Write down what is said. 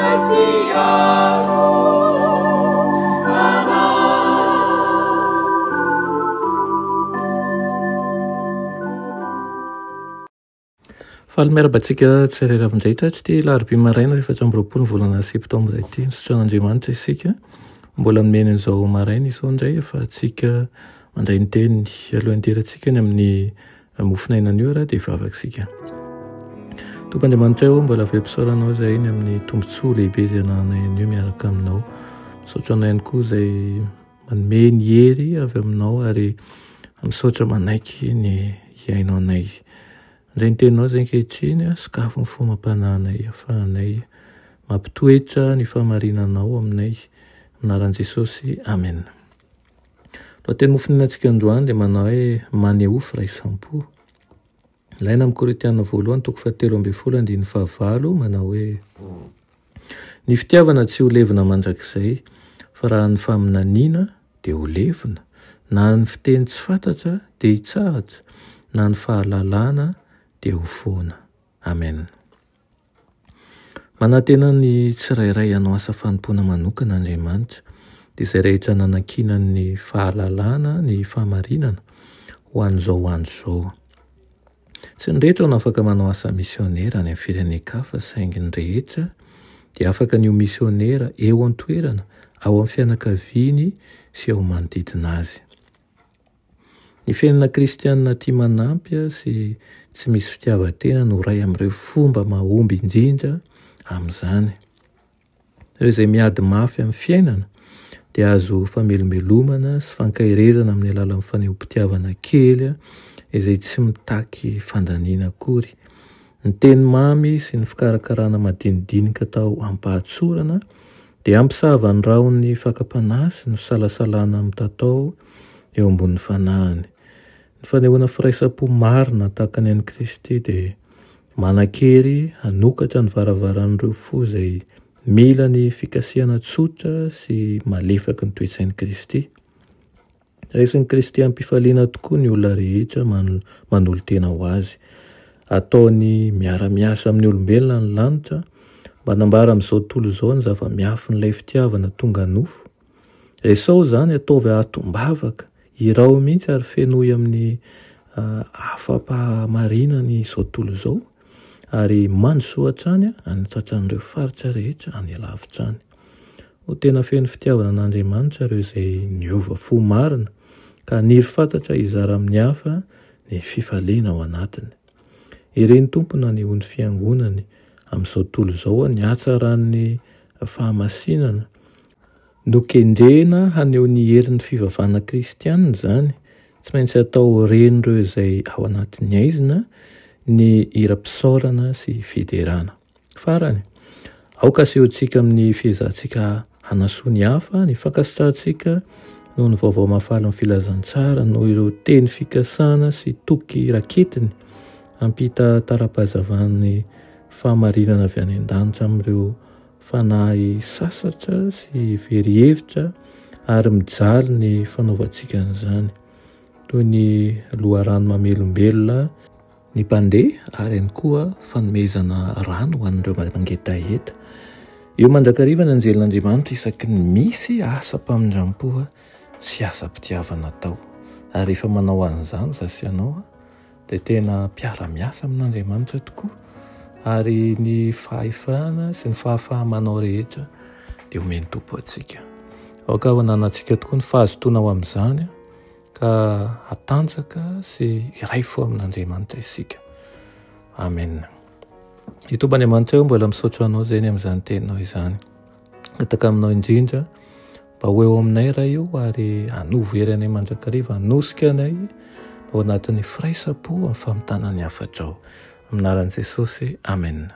Izay mpiaro anay. Faly miarahaba antsika tsirairay avy indray tato ity alarobia maraina 24 ny volana septambra ity. Misaotra an'Andriamanitra isika mbola nomeny an'izao maraina izao indray ahafahantsika mandray ny teniny. Alohan'ny hidirantsika any amin'ny mofon'aina anio ary dia hivavaka isika. Tompo Andriamanitra ô, mbola velom-pisaorana Anao izahay ny amin'ny tombontsoa lehibe izay anananay anio miaraka aminao. Misaotra anao ihany koa izay manome ny hery avy aminao ary misaotra manaiky ny hihaino anay. Handray ny teninao izay ankehitriny, sokafy ny fo amam-panahinay ahafahanay mampitoetra ny fahamarinanao aminay. Amin'ny anaran'i Jesosy, amena. Lohateny mofon'ainantsika androany dia manao hoe manehoa firaisam-po. Ilaina amin'ny Korintiana voalohany toko fahatelo ambin'ny folo andininy fahavalo manao hoe Ny fitiavana tsy ho levona mandrakizay, fa raha ny faminaniana dia ho levona, na ny fiteny tsy fantatra dia hitsahatra, na ny fahalalana dia ho foana. Amen. Manantena ny tsirairay hanao asa fanompoana manokana Andriamanitra, dia izay rehetra nanankinany ny fahalalana ny fahamarinana ho an'izao andro izao. Tsy ny rehetra no afaka manao asa misionera any amin'ny firenen-kafa, saingy ny rehetra dia afaka ny ho misionera eo an-toerana, ao amin'ny fianakaviany sy ao manodidina azy. Ny fiainana kristianina tia manampy sy tsy misy fitiavan-tena no iray amin'ireo fomba mahomby indrindra amin'izany. Ireo izay miady mafy amin'ny fiainana dia azo famelombelomana sy fankaherezana amin'ny alalan'ny fanehoam-pitiavana kely izay tsy mitaky fandaniana akory. Ny teny mamy sy ny fikarakarana madinidinika atao am-pahatsorana dia hampisava ny rahon'ny fakam-panahy sy ny fisalasalana mitatao eo ambonin'ny fanahiny. Ny fanehoana firaisam-po marina tahaka ny an'i Kristy dia manan-kery hanokatra ny varavaran'ireo fo izay mila ny fikasihana tsotra sy malefaky ny toe-tsain'i Kristy. Raisin'i Kristy amim-pifaliana tokoa ny olona rehetra manolo-tena ho Azy. Ataony miara-miasa amin'ny olombelona ny lanitra mba hanambara amin'izao tontolo izao ny zava-miafin'ilay fitiavana tonga nofo. Resaho izany, ataovy atom-bavaka, hirao mihitsy ary fenoy amin'ny hafa-pahamarinana izao tontolo izao ary mandrosoa hatrany any an-tratran'ireo faritra rehetra any alavitra any. Ho tena feno fitiavana an'Andriamanitra ireo izay niova fo marina ka haniry fatratra hizara amin'ny hafa ny fifaliana ao anatiny. Ireny Tompo naneho ny Fiangonany amin'izao tontolo izao ny hatsaran'ny fahamasinana. Nokendrena haneho ny herin'ny fivavahana kristiana izany. Tsy maintsy atao ren'ireo izay ao anatin'ny haizina ny hiram-pisaorana sy fiderana. Farany, aoka asehontsika amin'ny fiezahantsika hanasoa ny hafa ny fankasitrahantsika noho ny vaovao mahafalin'ny filazantsara, noho ireo teny fikasana sy toky raketiny hampita tara-pahazavan'ny fahamarinana avy any an-danitra amin'ireo fanahy sasatra sy very hevitra ary mijaly ny fanaovantsika an'izany, toy ny loharano mamelombelona Ny mpandeha ary ihany koa fanomezana rano ho an'ireo mangetaheta. Eo mandrakariva ny anjelin'Andriamanitra isaky ny misy asam-pamindram-po sy asam-pitiavana atao. Ary rehefa manao an'izany za sy ianao dia tena mpiara-miasa amin'Andriamanitra tokoa. Ary ny fahefana sy ny fahafaha-manao rehetra dia omen'ny Tompo antsika. Aoka ho ananantsika tokoa ny fahazotoana ho amin'izany. Ka hatanjaka sy hiray fo amin'Andriamanitra isika. Amen. I Tompo Andriamanitra eo mbola misaotra anao izay ny amin'izany teninao izany. Gataka aminao indrindra mba ho eo aminay Ray io ary hanovo hery anay mandrakariva, hanosika anay mba ho anatin'ny firaisam-po amin'ny famitana ny hafatrao. Amin'ny anaran'i Jesosy, Amen.